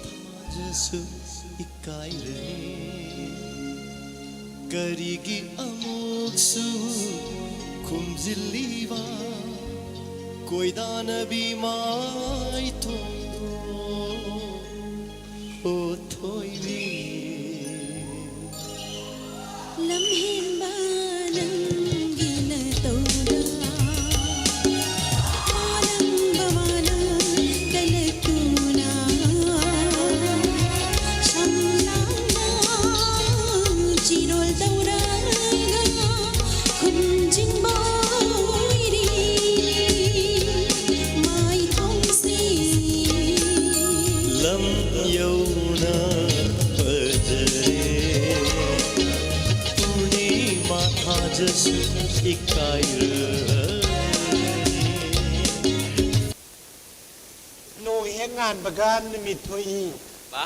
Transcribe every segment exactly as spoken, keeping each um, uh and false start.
ꯊꯥꯖꯁꯨ ꯏꯀꯥꯏꯔꯦ꯫ ꯀꯔꯤꯒꯤ ꯑꯃꯨꯛꯁꯨ ꯈꯨꯝꯖꯤꯜꯂꯤꯕ ꯀꯣꯏꯗꯥꯅꯕꯤ ꯃꯥꯏꯊꯣꯡꯗꯣ, ꯑꯣ ꯊꯣꯏꯕꯤ? ꯂꯝꯍꯦꯟꯕ ꯅꯪꯒꯤ ꯅꯇꯧꯗ, ꯃꯥꯂꯪꯕ ꯃꯥꯅ ꯀꯂꯛꯇꯨꯅ, ꯁꯝꯂꯥꯡꯅ ꯆꯤꯔꯣꯜ ꯇꯧꯔꯒ ꯈꯨꯝꯖꯤꯟꯕ ꯑꯣꯏꯔꯤ ꯃꯥꯏꯊꯣꯡꯁꯤ꯫ ꯂꯝ ꯌꯧꯅ ꯐꯖꯔꯦ꯫ ꯄꯨꯔꯅꯤꯃꯥ ꯊꯥꯖꯁꯨ ꯏꯀꯥꯏꯔꯅꯤ꯫ ꯅꯣꯡ ꯍꯦꯛ ꯉꯥꯟꯕꯒ ꯅꯨꯃꯤꯠ ꯊꯣꯛꯏ꯫ ꯋꯥ꯫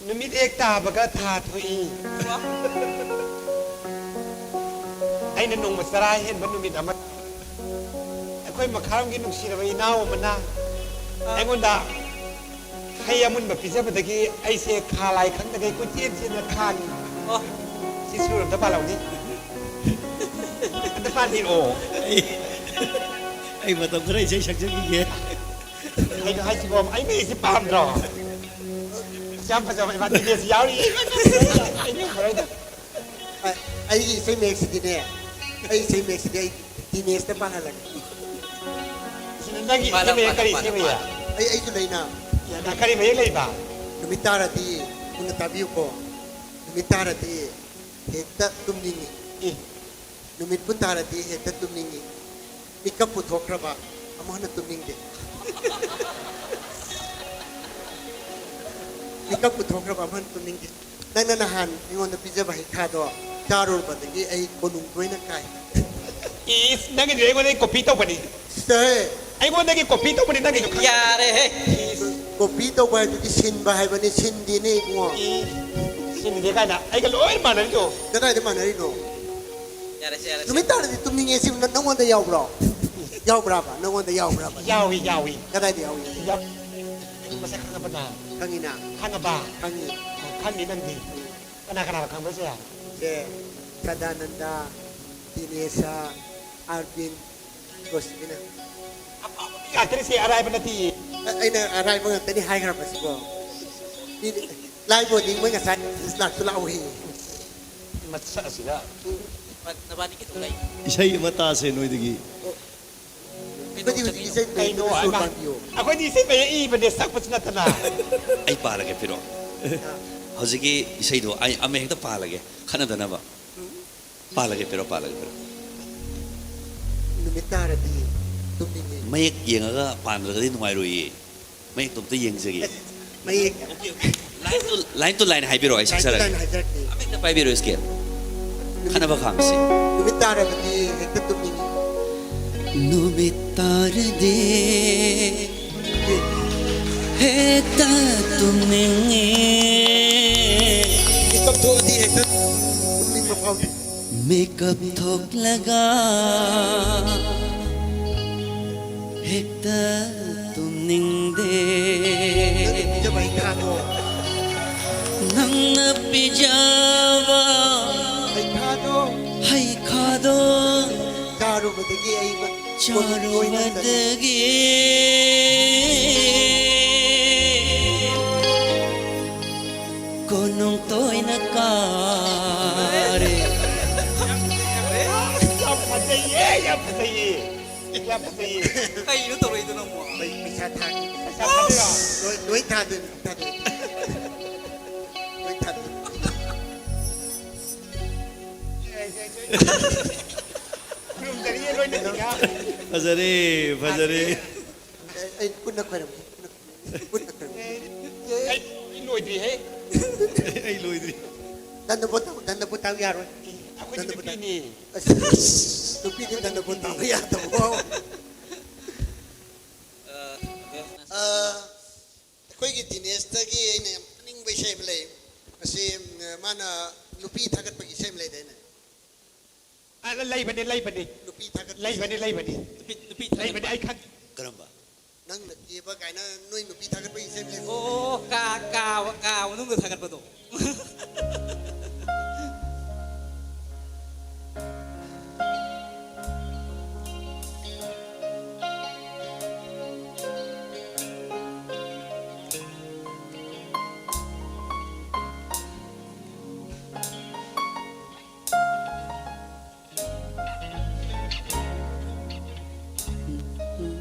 ꯅꯨꯃꯤꯠ ꯍꯦꯛ ꯇꯥꯕꯒ ꯊꯥ ꯊꯣꯛꯏ꯫ ꯋꯥ꯫ ꯑꯩꯅ ꯅꯣꯡꯃ ꯆꯔꯥ ꯍꯦꯟꯕ ꯅꯨꯃꯤꯠ ꯑꯃ, ꯑꯩꯈꯣꯏ ꯃꯈꯥꯔꯣꯝꯒꯤ ꯅꯨꯡꯁꯤꯔꯕ ꯏꯅꯥꯎ ꯑꯃꯅ ꯑꯥ꯫ ꯑꯩꯉꯣꯟꯗ ꯍꯩ ꯑꯃꯨꯟꯕ ꯄꯤꯖꯕꯗꯒꯤ ꯑꯩꯁꯦ ꯈꯥ ꯂꯥꯏ ꯈꯪꯗꯒꯩ ꯀꯣꯏꯆꯦꯟ ꯆꯦꯟꯅ ꯈꯥꯡꯉꯤ꯫ ꯑꯣ꯫ ꯁꯤ ꯁꯨꯔ ꯑꯝꯇ ꯄꯥꯜꯍꯧꯅꯤ꯫ ꯑꯝꯇ ꯄꯥꯟꯕꯤꯔꯛꯑꯣ꯫ ꯑꯩ, ꯑꯩ ꯃꯇꯝ ꯈꯔ ꯏꯁꯩ ꯁꯛꯆꯈꯤꯒꯦ꯫ ꯀꯩꯅꯣ ꯍꯥꯏꯁꯤꯕꯣ? ꯑꯩ ꯃꯌꯦꯛꯁꯤ ꯄꯥꯝꯗ꯭ꯔꯣ? ꯑꯁ, ꯌꯥꯝ ꯐꯖꯕ ꯏꯃꯥ ꯇꯤꯅꯦꯁ ꯌꯥꯎꯔꯤ꯫ ꯑꯩ ꯌꯨꯝ ꯈꯔꯗ꯫ ꯑ-, ꯑꯩꯒꯤ ꯏꯁꯩ ꯃꯌꯦꯛꯁꯤꯗꯤꯅꯦ, ꯑꯩ ꯏꯁꯩ ꯃꯌꯦꯛꯁꯤꯗꯤ ꯑꯩ ꯇꯤꯅꯦꯁꯇ ꯄꯥꯜꯍꯜꯂꯒꯦ꯫ ꯁꯤꯗ ꯅꯪꯒꯤ ꯏꯁꯩ ꯃꯌꯦꯛ ꯀꯔꯤ ꯏꯁꯩ ꯃꯌꯦꯛ? ꯑꯩ, ꯑꯩꯁꯨ ꯂꯩꯅ꯫ ꯀꯔꯤ ꯃꯌꯦꯛ ꯂꯩꯕ? ꯅꯨꯃꯤꯠ ꯇꯥꯔꯗꯤ, ꯃꯨꯟꯅ ꯇꯥꯕꯤꯌꯨꯀꯣ꯫ ꯅꯨꯃꯤꯠ ꯇꯥꯔꯗꯤ ꯍꯦꯛꯇ ꯇꯨꯝꯅꯤꯡꯉꯤ꯫ ꯑꯦ꯫ ꯅꯨꯃꯤꯠꯄꯨ ꯇꯥꯔꯗꯤ ꯍꯦꯛꯇ ꯇꯨꯝꯅꯤꯡꯉꯤ꯫ ꯃꯤꯀꯞ ꯄꯨꯊꯣꯛꯈ꯭ꯔꯕ ꯑꯃꯨꯛ ꯍꯟꯅ ꯇꯨꯝꯅꯤꯡꯗꯦ꯫ ꯃꯤꯀꯞ ꯄꯨꯊꯣꯛꯈ꯭ꯔꯕ ꯑꯃꯨꯛ ꯍꯟꯅ ꯇꯨꯝꯅꯤꯡꯗꯦ꯫ ꯅꯪꯅ ꯅꯍꯥꯟ ꯑꯩꯉꯣꯟꯗ ꯄꯤꯖꯕ ꯍꯩꯈꯥꯗꯣ ꯆꯥꯔꯨꯕꯗꯒꯤ ꯑꯩ ꯀꯣꯅꯨꯡ ꯇꯣꯏꯅ ꯀꯥꯏ꯫ ꯏꯁ, ꯅꯪꯒꯤꯗꯨꯗꯤ ꯑꯩꯉꯣꯟꯗ ꯀꯣꯄꯤ ꯇꯧꯕꯅꯤ꯫ ꯁꯦ꯫ ꯑꯩꯉꯣꯟꯗꯒꯤ ꯀꯣꯄꯤ ꯇꯧꯕꯅꯤ ꯅꯪꯒꯤꯗꯣ ꯈꯪꯉꯦ꯫ ꯌꯥꯔꯦꯍꯦ꯫ ꯏꯁ꯫ ꯀꯣꯄꯤ ꯇꯧꯕ ꯍꯥꯏꯗꯨꯗꯤ ꯁꯤꯟꯕ ꯍꯥꯏꯕꯅꯤ, ꯁꯤꯟꯗꯤꯅꯦ ꯏꯕꯨꯡꯉꯣ꯫ ꯏꯁ꯫ ꯁꯤꯟꯗꯦ ꯀꯥꯏꯅ ꯑꯩꯒ ꯂꯣꯏ ꯃꯥꯟꯅꯔꯤꯗꯣ꯫ ꯀꯗꯥꯏꯗ ꯃꯥꯟꯅꯔꯤꯅꯣ? ꯌꯥꯔꯦꯁꯦ, ꯌꯥꯔꯦꯁꯦ꯫ ꯅꯨꯃꯤꯠ ꯇꯥꯔꯗꯤ ꯇꯨꯝꯅꯤꯡꯉꯦ ꯁꯤ ꯅ-, ꯅꯪꯉꯣꯟꯗ ꯌꯥꯎꯕ꯭ꯔꯣ? ꯌꯥꯎꯕ꯭ꯔꯥꯕ? ꯅꯪꯉꯣꯟꯗ ꯌꯥꯎꯕ꯭ꯔꯥꯕ? ꯌꯥꯎꯏ, ꯌꯥꯎꯏ꯫ ꯀꯗꯥꯏꯗ ꯌꯥꯎꯏ? ꯌꯥꯎ-, ꯃꯁꯛ ꯈꯪꯉꯕ ꯅꯪ? ꯈꯪꯉꯤꯅ? ꯈꯪꯉꯕ? ꯈꯪꯉꯤ꯫ ꯑꯣ, ꯈꯪꯉꯤ ꯅꯪꯗꯤ? ꯀꯅꯥ ꯀꯅꯥꯅꯣ ꯈꯪꯕꯁꯦ? ꯁꯦ, ꯁꯗꯥꯅꯟꯗ, ꯗꯤꯅꯦꯁ, ꯑꯥꯔꯕꯤꯟ, ꯔꯣꯁꯤꯕꯤꯅ꯫ ꯑꯐꯥꯎꯕ ꯃꯤ ꯉꯥꯛꯇꯅꯤ ꯁꯤ, ꯑꯔꯥꯏꯕ ꯅꯠꯇꯦ꯫ ꯑ- ꯑꯩꯅ ꯑꯔꯥꯏꯕ ꯉꯥꯛꯇꯅꯤ ꯍꯥꯏꯈ꯭ꯔꯕꯁꯤꯕꯣ? ꯃꯤ ꯂꯥꯏꯕꯣꯗꯤ ꯃꯣꯏ ꯉꯁꯥꯏ ꯂꯥꯛꯁꯨ ꯂꯥꯛꯎꯏ꯫ ꯃꯁꯛ ꯑꯁꯤꯒ꯫ ꯅꯕꯥꯅꯤꯒꯤꯗꯣ ꯂꯩ꯫ ꯏꯁꯩ ꯑꯃ ꯇꯥꯁꯦ ꯅꯣꯏꯗꯒꯤ꯫ ꯑꯩꯈꯣꯏꯗꯤ ꯍꯧꯖꯤꯛ ꯏꯁꯩ ꯀꯩꯅꯣ ꯄ꯭ꯂꯦꯗꯨꯅ ꯁꯨꯔ ꯍꯥꯏꯕ? ꯄꯥꯟꯕꯤꯌꯣ꯫ ꯑꯩꯈꯣꯏꯗꯤ ꯏꯁꯩ ꯃꯌꯦꯛ ꯏꯕꯅꯦ, ꯁꯛꯄꯁꯨ ꯅꯠꯇꯅ꯫ ꯑꯩ ꯄꯥꯜꯂꯒꯦ ꯄꯤꯔꯛꯑꯣ꯫ ꯍꯧꯖꯤꯛꯀꯤ ꯏꯁꯩꯗꯣ ꯑꯩ ꯑꯃ ꯍꯦꯛꯇ ꯄꯥꯜꯂꯒꯦ, ꯈꯠꯅꯗꯅꯕ꯫ ꯄꯥꯜꯂꯒꯦ ꯄꯤꯔꯛꯑꯣ, ꯄꯥꯜꯂꯒꯦ ꯄꯤꯔꯛꯑꯣ꯫ ꯅꯨꯃꯤꯠ ꯇꯥꯔꯗꯤ ꯇꯨꯝꯅꯤꯡꯉꯦ꯫ ꯃꯌꯦꯛ ꯌꯦꯡꯉꯒ ꯄꯥꯟꯗ꯭ꯔꯒꯗꯤ ꯅꯨꯡꯉꯥꯏꯔꯣꯏꯌꯦ꯫ ꯃꯌꯦꯛꯇꯣ ꯑꯝꯇ ꯌꯦꯡꯖꯒꯦ꯫ ꯃꯌꯦꯛ line to line to line ꯍꯥꯏꯕꯤꯔꯛꯑꯣ, ꯑꯩ ꯂꯥꯏꯟ ꯇꯨ ꯁꯛꯆꯔꯒꯦ꯫ ꯂꯥꯏꯟ ꯍꯥꯏꯖꯔꯛꯀꯦ꯫ ꯑꯃ ꯍꯦꯛꯇ ꯄꯥꯏꯕꯤꯔꯣ scale꯫ ꯈꯠꯅꯕ ꯈꯥꯡꯁꯤ꯫ ꯅꯨꯃꯤꯠ ꯇꯥꯔꯕꯗꯤ ꯍꯦꯛꯇ ꯇꯨꯝꯅꯤꯡꯉꯤ꯫ ꯅꯨꯃꯤꯠ ꯇꯥꯔꯗꯤ ꯍꯦꯛꯇ ꯇꯨꯝꯅꯤꯡꯉꯤ꯫ ꯃꯤꯀꯞ ꯊꯣꯛꯑꯗꯤ ꯍꯦꯛꯇ ꯇꯨꯝꯅꯤꯡꯕ ꯐꯥꯎꯏ꯫ ꯃꯤꯀꯞ ꯊꯣꯛꯂꯒ ꯍꯦꯛꯇ ꯇꯨꯝꯅꯤꯡꯗꯦ꯫ ꯅꯪꯅ ꯄꯤꯖꯕ ꯍꯩꯈꯥꯗꯣ꯫ ꯅꯪꯅ ꯄꯤꯖꯕ ꯍꯩꯈꯥꯗꯣ꯫ ꯍꯩꯈꯥꯗꯣ ꯆꯥꯔꯨꯕꯗꯒꯤ ꯑꯩ ꯃ- ꯀꯣꯟꯊꯣꯛ ꯇꯣꯏꯅ ꯆꯠꯂꯤ꯫ ꯆꯥꯔꯨꯕꯗꯒꯤ ꯀꯣꯅꯨꯡ ꯇꯣꯏꯅ ꯀꯥꯔꯦ꯫ ꯌꯥꯝ ꯐꯖꯩꯌꯦ, ꯌꯥꯝ ꯐꯖꯩꯌꯦ, ꯌꯥꯝ ꯐꯖꯩꯌꯦ꯫ ꯀꯩꯅꯣ ꯇꯧꯔꯛꯏꯗꯨꯅ ꯑꯃꯨꯛ? ꯄꯩ- ꯄꯩꯁꯥ ꯊꯥꯒꯦ꯫ ꯄꯩꯁꯥ ꯊꯥꯗꯣꯏꯔꯣ? ꯂꯣꯏ ꯂꯣꯏ ꯊꯥꯗꯣꯏꯅꯤ꯫ ꯊꯥꯗꯣꯏꯅꯤ꯫ ꯂꯣꯏ ꯊꯥꯗꯣꯏꯅꯤ꯫ ꯈꯨꯔꯨꯝꯖꯔꯤꯌꯦ ꯂꯣꯏꯅ ꯁꯤꯒ꯫ ꯐꯖꯔꯦ, ꯐꯖꯔꯦ꯫ ꯑꯩ- ꯑꯩ ꯄꯨꯟꯅ ꯈꯣꯏꯔꯝꯒꯦ꯫ ꯄꯨꯟꯅ ꯈꯣꯏꯔꯝꯒꯦ꯫ ꯄꯨꯟꯅ ꯈꯣꯏꯔꯝꯒꯦ꯫ ꯑꯩ ꯑꯩ ꯂꯣꯏꯗ꯭ꯔꯤꯍꯦ꯫ ꯑꯩ ꯂꯣꯏꯗ꯭ꯔꯤ꯫ ꯗꯟꯗ ꯄꯣꯠ ꯇꯧ- ꯗꯟꯗ ꯄꯣꯠ ꯇꯧ ꯌꯥꯔꯣꯏ꯫ ꯑꯩꯈꯣꯏꯗꯤ ꯗꯟꯗ ꯄꯣꯠ ꯇꯧ- ꯅꯨꯄꯤꯅꯤ꯫ ꯑꯁ, ꯅꯨꯄꯤꯗꯤ ꯗꯟꯗ ꯄꯣꯠ ꯇꯧꯕ ꯌꯥꯗꯕꯀꯣ꯫ ꯑ, ꯑꯩꯈꯣꯏꯒꯤ ꯗꯤꯅꯦꯁꯇꯒꯤ ꯑꯩꯅ ꯌꯥꯝ ꯇꯥꯅꯤꯡꯕ ꯏꯁꯩ ꯑꯃ ꯂꯩ꯫ ꯃꯁꯤ ꯎꯝ, ꯃꯥꯅ ꯅꯨꯄꯤ ꯊꯥꯒꯠꯄꯒꯤ ꯏꯁꯩ ꯑꯃ ꯂꯩꯗꯥꯏꯅꯦ? ꯑ, ꯂꯩꯕꯅꯤ, ꯂꯩꯕꯅꯤ, ꯅꯨꯄꯤ ꯊꯥꯒꯠꯄ ꯂꯩꯕꯅꯤ, ꯂꯩꯕꯅꯤ, ꯅꯨꯄꯤ ꯅꯨꯄꯤ ꯂꯩꯕꯅꯤ꯫ ꯑꯩ ꯈꯪ- ꯀꯔꯝꯕ? ꯅꯪꯅ ꯀꯦꯕ ꯀꯥꯏꯅ ꯅꯣꯏ ꯅꯨꯄꯤ ꯊꯥꯒꯠꯄ ꯏꯁꯩ ꯂꯩꯕꯗꯣ꯫ ꯑꯣ, ꯀꯥ, ꯀꯥ, ꯀꯥ ꯃꯅꯨꯡꯗ ꯊꯥꯒꯠꯄꯗꯣ꯫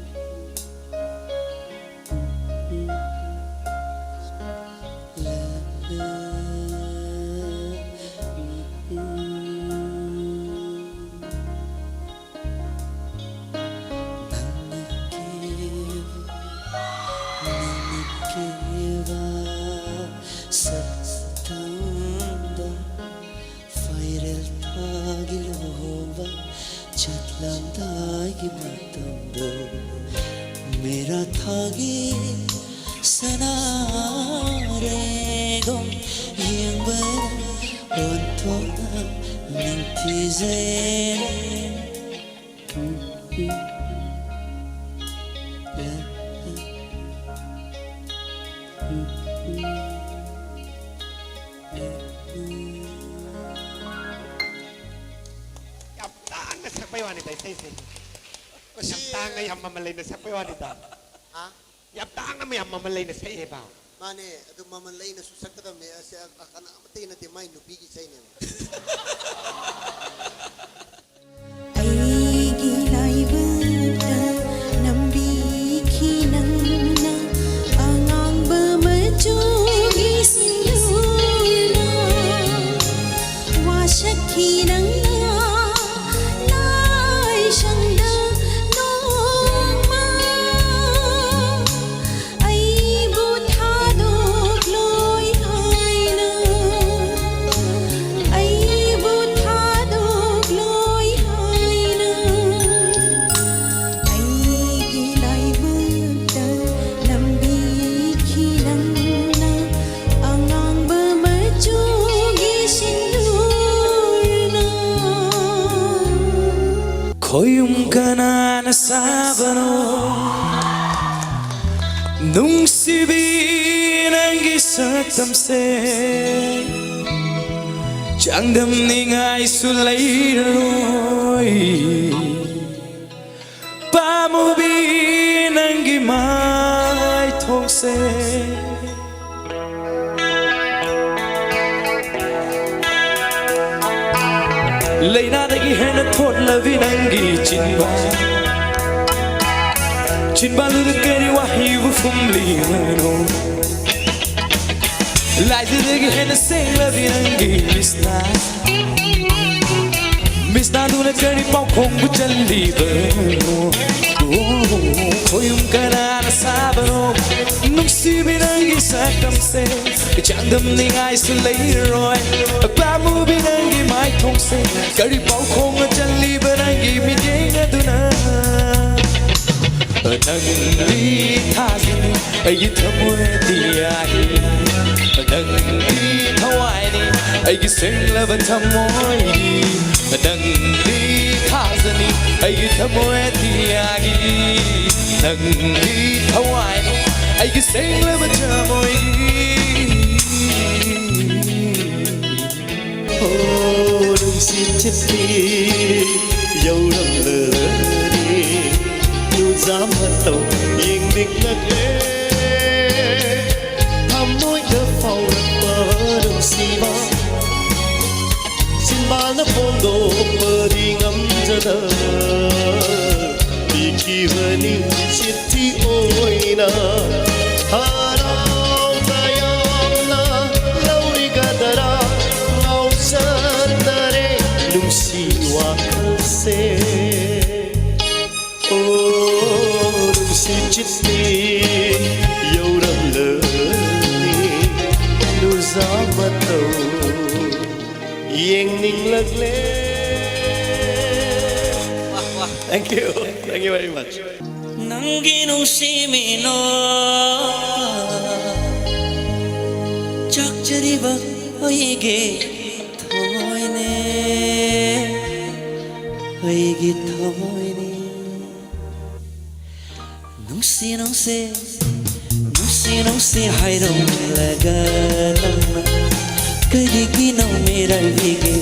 ꯐꯩꯔꯦꯜ ꯊꯥꯒꯤ ꯂꯨꯍꯣꯡꯕ ꯆꯠꯂꯝꯗꯥꯏꯒꯤ ꯃꯇꯝꯗꯣ, ꯃꯦꯔꯥ ꯊꯥꯒꯤ ꯁꯅꯥꯔꯩꯒꯨꯝ ꯌꯦꯡꯕꯗ ꯑꯣꯟꯊꯣꯛꯅ ꯅꯤꯡꯊꯤꯖꯩ꯫ ꯌꯥꯝ ꯇꯥꯡꯅ ꯁꯛꯄꯩ ꯋꯥꯅꯤꯗ ꯏꯁꯩꯁꯦ꯫ ꯃꯁꯤ ꯌꯥꯝ ꯇꯥꯡꯅ, ꯌꯥꯝ ꯃꯃꯜ ꯂꯩꯅ ꯁꯛꯄꯩ ꯋꯥꯅꯤꯗ꯫ ꯍꯥ? ꯌꯥꯝ ꯇꯥꯡꯅ, ꯃꯌꯥꯝ ꯃꯃꯜ ꯂꯩꯅ ꯁꯛꯑꯦꯕ꯫ ꯃꯥꯅꯦ, ꯑꯗꯨ ꯃꯃꯜ ꯂꯩꯅꯁꯨ ꯁꯛꯀꯗꯕꯅꯦ꯫ ꯑꯁ, ꯑ, ꯀꯅꯥꯃꯠꯇꯒꯤ ꯅꯠꯇꯦ, ꯃꯥꯏ ꯅꯨꯄꯤꯒꯤ ꯏꯁꯩꯅꯦꯕ꯫ ꯑꯩꯒꯤ ꯂꯥꯏꯕꯛꯇ ꯅꯝꯕꯤꯈꯤ ꯅꯪꯅ ꯑꯉꯥꯡꯕ ꯃꯆꯨꯒꯤ ꯁꯤꯟꯗꯨꯔꯅ꯫ ꯋꯥꯁꯛꯈꯤ ꯅꯪꯅ ꯂꯥꯏꯁꯪꯗ ꯅꯣꯡꯃ꯫ ꯑꯩꯕꯨ ꯊꯥꯗꯣꯛꯂꯣꯏ ꯍꯥꯏꯅ, ꯑꯩꯕꯨ ꯊꯥꯗꯣꯛꯂꯣꯏ ꯍꯥꯏꯅ꯫ ꯑꯩꯒꯤ ꯂꯥꯏꯕꯛꯇ ꯅꯝꯕꯤꯈꯤ ꯅꯪꯅ ꯑꯉꯥꯡꯕ ꯃꯆꯨꯒꯤ ꯁꯤꯟꯗꯨꯔꯅ꯫ ꯈꯣꯌꯨꯝ ꯀꯅꯥꯅ ꯁꯥꯕꯅꯣ? ꯅꯨꯡꯁꯤꯕꯤ, ꯅꯪꯒꯤ ꯁꯛꯇꯝꯁꯦ ꯆꯥꯡꯗꯝꯅꯤꯡꯉꯥꯏꯁꯨ ꯂꯩꯔꯔꯣꯏ꯫ ꯄꯥꯝꯃꯨꯕꯤ, ꯅꯪꯒꯤ ꯃꯥꯏꯊꯣꯡꯁꯦ ꯂꯩꯅꯥꯗꯒꯤ ꯍꯦꯟꯅ ꯊꯣꯠꯂꯕꯤ ꯅꯪꯒꯤ ꯆꯤꯟꯕꯥꯜ, ꯆꯤꯟꯕꯥꯜꯗꯨꯗ ꯀꯔꯤ ꯋꯥꯍꯩꯕꯨ ꯐꯨꯝꯂꯤꯕꯅꯣ? ꯂꯥꯏꯗꯨꯗꯒꯤ ꯍꯦꯟꯅ ꯁꯦꯡꯂꯕꯤ ꯅꯪꯒꯤ ꯃꯤꯠꯁꯅꯥ, ꯃꯤꯠꯁꯅꯥꯗꯨꯅ ꯀꯔꯤ ꯄꯥꯎꯈꯣꯡꯕꯨ ꯆꯜꯂꯤꯕꯅꯣ? ꯑꯣ, ꯈꯣꯏꯌꯨꯝ ꯀꯅꯥꯅ ꯁꯥꯕꯅꯣ? ꯅꯨꯡꯁꯤꯕꯤ, ꯅꯪꯒꯤ ꯁꯛꯇꯝꯁꯦ ꯆꯥꯡꯗꯝꯅꯤꯡꯉꯥꯏꯁꯨ ꯂꯩꯔꯣꯏ꯫ ꯄꯥꯝꯃꯨꯕꯤ, ꯅꯪꯒꯤ ꯃꯥꯏꯊꯣꯡꯁꯦ ꯀꯔꯤ ꯄꯥꯎꯈꯣꯡꯅ ꯆꯜꯂꯤꯕ ꯅꯪꯒꯤ ꯃꯤꯠꯌꯦꯡ ꯑꯗꯨꯅ? ꯅꯪꯗꯤ ꯊꯥꯖꯅꯤ ꯑꯩꯒꯤ ꯊꯃꯣꯏ ꯑꯇꯤꯌꯥꯒꯤ, ꯅꯪꯗꯤ ꯊꯋꯥꯏꯅꯤ ꯑꯩꯒꯤ ꯁꯦꯡꯂꯕ ꯊꯃꯣꯏꯒꯤ, ꯅꯪꯗꯤ ꯊꯥꯖꯅꯤ ꯑꯩꯒꯤ ꯊꯃꯣꯏ ꯑꯇꯤꯌꯥꯒꯤ, ꯅꯪꯗꯤ ꯊꯋꯥꯏꯅꯤ ꯑꯩꯒꯤ ꯁꯦꯡꯂꯕ ꯊꯃꯣꯏꯒꯤ꯫ ꯑꯣ, ꯅꯨꯡꯁꯤꯠ ꯆꯤꯠꯄꯤ ꯌꯧꯔꯝꯂꯅꯤ, ꯅꯨꯡꯖꯥ ꯃꯇꯧ ꯌꯦꯡꯅꯤꯡꯂꯛꯂꯦ꯫ ꯊꯃꯣꯏꯗ ꯐꯥꯎꯔꯛꯄ ꯅꯨꯡꯁꯤꯕ, ꯆꯤꯟꯕꯥꯜꯅ ꯐꯣꯡꯗꯣꯛꯄꯗꯤ ꯉꯝꯖꯗ, ꯄꯤꯈꯤꯕꯅꯤ ꯆꯤꯠ ꯊꯤ ꯑꯣꯏꯅ ꯍꯔꯥꯎ ꯇꯌꯥꯝꯅ ꯂꯧꯔꯤꯒꯗꯔꯥ ꯉꯥꯎꯖꯗꯔꯦ ꯅꯨꯡꯁꯤ ꯋꯥꯈꯜꯁꯦ꯫ ꯑꯣ, ꯅꯨꯡꯁꯤ ꯆꯤꯠꯇꯤ ꯌꯧꯔꯝꯂꯅꯤ, ꯅꯨꯡꯖꯥ ꯃꯇꯧ ꯌꯦꯡꯅꯤꯡꯂꯛꯂꯦ꯫ Thank you. Thank you very much. ꯅꯪꯒꯤ ꯅꯨꯡꯁꯤꯃꯤꯅꯣ ꯆꯥꯛꯆꯔꯤꯕ ꯑꯩꯒꯤ ꯊꯃꯣꯏꯅꯦ, ꯑꯩꯒꯤ ꯊꯃꯣꯏꯅꯦ꯫ ꯅꯨꯡꯁꯤ ꯅꯨꯡꯁꯤ ꯅꯨꯡꯁꯤ ꯍꯥꯏꯔꯝꯂꯒ ꯅꯪꯅ ꯀꯔꯤꯒꯤꯅꯣ ꯃꯤꯔꯥꯏꯕꯤꯒꯦ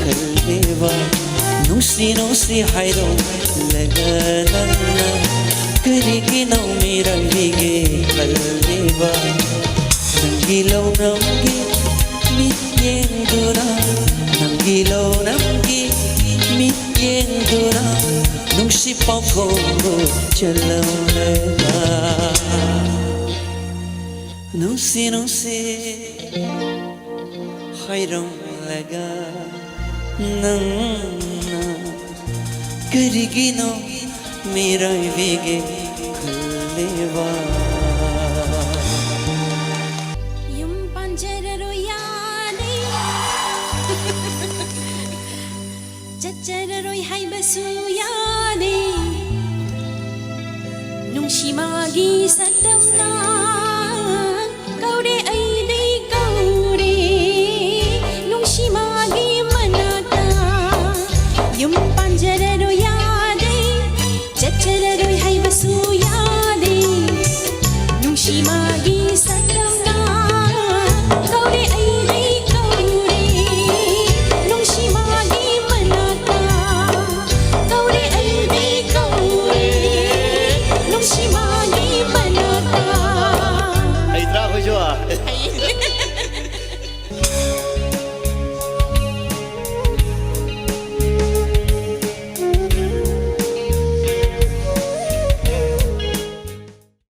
ꯈꯜꯂꯦꯕ? ꯅꯨꯡꯁꯤ ꯅꯨꯡꯁꯤ ꯍꯥꯏꯔꯝꯂꯒ ꯅꯪꯅ ꯀꯔꯤꯒꯤꯅꯣ ꯃꯤꯔꯥꯏꯕꯤꯒꯦ ꯈꯜꯂꯦꯕ? ꯅꯪꯒꯤ ꯂꯧꯅꯝꯒꯤ ꯃꯤꯠꯌꯦꯡꯗꯨꯅ, ꯅꯪꯒꯤ ꯂꯧꯅꯝꯒꯤ ꯃꯤꯠꯌꯦꯡꯗꯨꯅ ꯅꯨꯡꯁꯤ ꯄꯥꯎꯈꯣꯡꯗꯨ ꯆꯜꯂꯝꯂꯦꯕ꯫ ꯅꯨꯡꯁꯤ ꯅꯨꯡꯁꯤ ꯍꯥꯏꯔꯝꯂꯒ ꯅꯪꯅ ꯀꯔꯤꯒꯤꯅꯣ ꯃꯤꯔꯥꯏꯕꯤꯒꯦ ꯈꯜꯂꯦꯕ? ꯌꯨꯝ ꯄꯥꯟꯖꯔꯔꯣꯏ ꯌꯥꯅꯤ꯫ ꯆꯠꯆꯔꯔꯣꯏ ꯍꯥꯏꯕꯁꯨ ꯌꯥꯅꯤ꯫ ꯅꯨꯡꯁꯤ ꯃꯥꯒꯤ ꯁꯛꯇꯝꯅ ꯀꯧꯔꯦ, ꯑꯩꯗꯤ ꯀꯧꯔꯦ꯫ ꯅꯨꯡꯁꯤ ꯃꯥꯒꯤ ꯃꯅꯥꯛꯇ ꯌꯨꯝ ꯄꯥꯟꯖꯔꯔꯣꯏ ꯌꯥꯅꯤ꯫ ꯆꯠꯆꯔꯔꯣꯏ ꯍꯥꯏꯕꯁꯨ